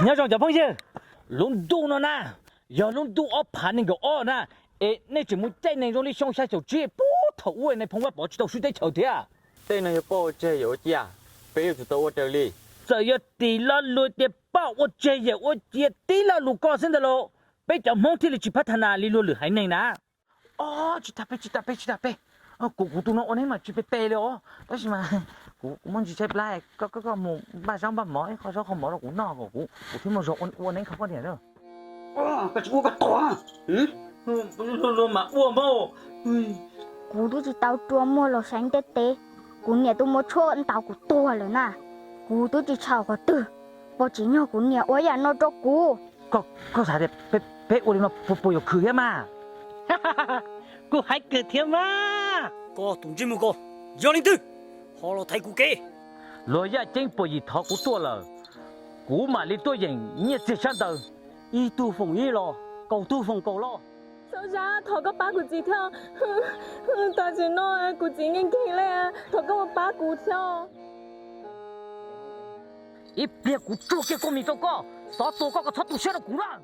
Nyob zoo cov phooj ywg, lub ntuj no na, yog lub ntuj ob phav nees nkaum ob na, es nej tseem mus caij nees zoo li xyoo xya caum tsib puag thaum ub Nais Phoo Vaj Pov tsis tau swb teb chaws thiab. Tej no yog poj ua tseg yawm ua cia, peb yuav tsum tau ua raws li. Txawm yog tim lo lus tias poj ua tseg yawm ua cia tib lo lus ko xwb ntag los peb cov Hmoob thiaj li tsis phab tha nas li luag lwm haiv neeg na. Tsis tas peb, tsis tas peb, tsis tas peb. Kuv, kuv tus no ua neeb mas tsis pe pe li os, tab sis mas kuv, kuv muaj ntsis tshaib plab, koj, koj mus npaj zaub npaj mov ib qho zaub qho mov rau kuv noj kom kuv, kuv thiaj muaj zog ua neeb kho poj niam. Koj tsis ua koj tuag. Luag mas ua mas. Kuv twb tsis tau rua muag los seev ntiaj teb, kuv niam twb muab tshuaj ntaus kuv tuag lawm na. Kuv twb tsis txhaum qhov twg, puas tsim nyog kuv niam ua yam no rau kuv? Koj xav tias peb ua li no puas yuav khwv thiab mas? Kuv hais kawg thiab mas. Koj tus ntsej muag ko, yog leej twg ho los thaiv kuv kev? Luag yaj ceeb puas yim thov kuv tuaj lawm, kuv mam li tuaj yeem nyiaj txiag sab ntawd. Ib tug foom ib los, kaum tug foom kaum los. Xauv Zab, thov koj pab kuv txiv thiab. Tam sim no kuv txiv nkeeg nkeeg li, thov koj mus pab kuv thiab. Ib pliag kuv tsuag kiag koj mis rau koj, xov tua koj, koj txhob tu siab rau kuv lawm.